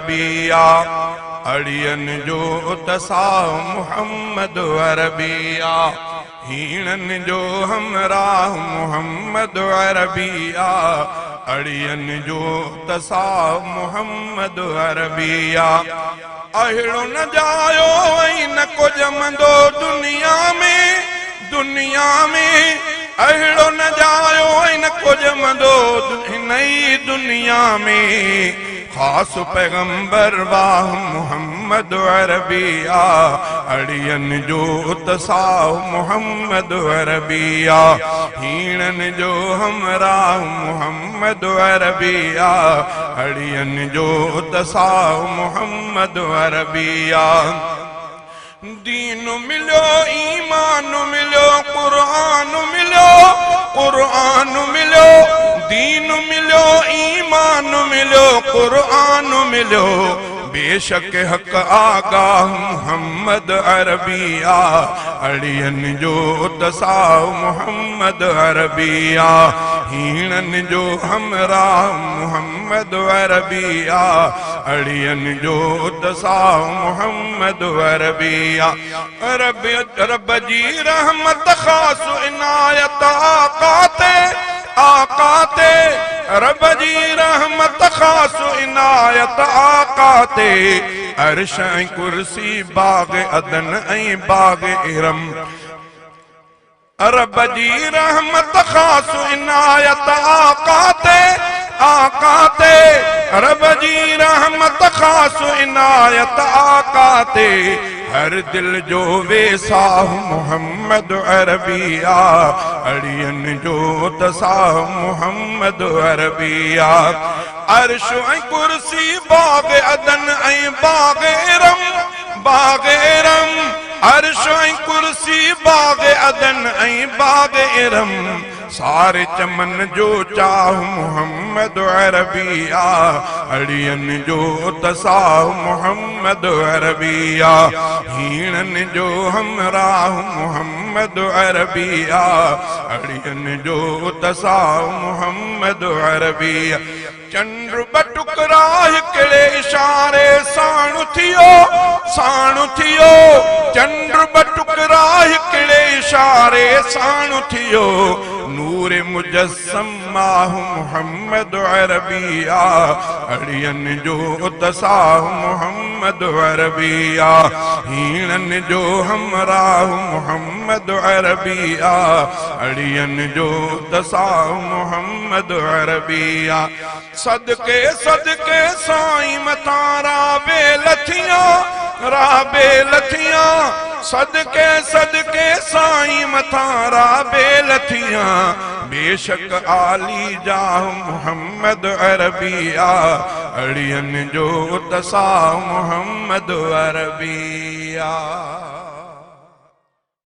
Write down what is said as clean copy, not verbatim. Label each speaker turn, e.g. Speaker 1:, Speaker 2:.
Speaker 1: अरबी आ, अड़ियनि जो उत्साह मुहम्मद अरबी आ, हीणनि जो हमराह मुहम्मद अरबी आ, अड़ियनि जो उत्साह मुहम्मद अरबी आ। अहिड़ो न जायो ऐं न को ॼमंदो दुनिया में, दुनिया में अहिड़ो न जायो ऐं न को ॼमंदो हिन ई दुनिया में। ख़ास पैगंबर वाह मुहम्मद अरबी आ, अड़ियनि जो उत्साह मुहम्मद अरबी आ, हीणनि जो हमराह मुहम्मद अरबी आ, अड़ियनि जो उत्साह मुहम्मद अरबी आ। दीन मिलियो ईमान मिलियो कुरान मिलियो, कुरान मिलियो, दीन मिलियो ईमान मिलियो कुरान मिलियो, बेशक हक आगाह मुहम्मद अरबी आ, अड़ियनि जो उत्साह मुहम्मद अरबी आ, हीणनि जो हमराह मुहम्मद अरबी आ, अड़ियनि जो उत्साह मुहम्मद अरबी आ। रब रब जी रहमत ख़ास इनायत आका ते, आका ते, रब जी रहमत ख़ास इनायत आका ते, अर्श ऐं कुर्सी बाग़ अदन ऐं बाग़ इरम, रब जी रहमत ख़ास इनायत आका ते, आका ते, रब जी रहमत ख़ास इनायत आका ते, हर दिल जो वेसाह मुहम्मद अरबी आ, अड़ियनि जो उत्साह मुहम्मद अरबी आ। अर्श ऐं कुर्सी बाग़ अदन ऐं बाग़ इरम, बाग़ इरम, अर्श ऐं कुर्सी बाग़ अदन ऐं बाग़ इरम, सारे चमन जो चाह मुहम्मद अरबी आ, अड़ियनि जो उत्साह मुहम्मद अरबी आ, हीणनि जो हमराह मुहम्मद अरबी आ, अड़ियनि जो उत्साह मुहम्मद अरबी आ। चंड ॿ टुकड़ा हिकिड़े इशारे साण थियो, साण थियो, चंड ॿ टुकड़ा हिकिड़े इशारे साण थियो, नूर मुजस्सम माह मुहम्मद अरबी आ, अड़ियनि जो उत्साह मुहम्मद अरबी आ, हीणनि जो हमराह मुहम्मद अरबी आ, अड़ियनि जो उत्साह मुहम्मद अरबी आ। सदके सदके साईं मथां राबे लथियां, राबे लथियां, सदके सदके साईं मथां राबे लथियां, बेशक आली जाह मुहम्मद अरबी आ, अड़ियनि जो उत्साह मुहम्मद अरबी आ।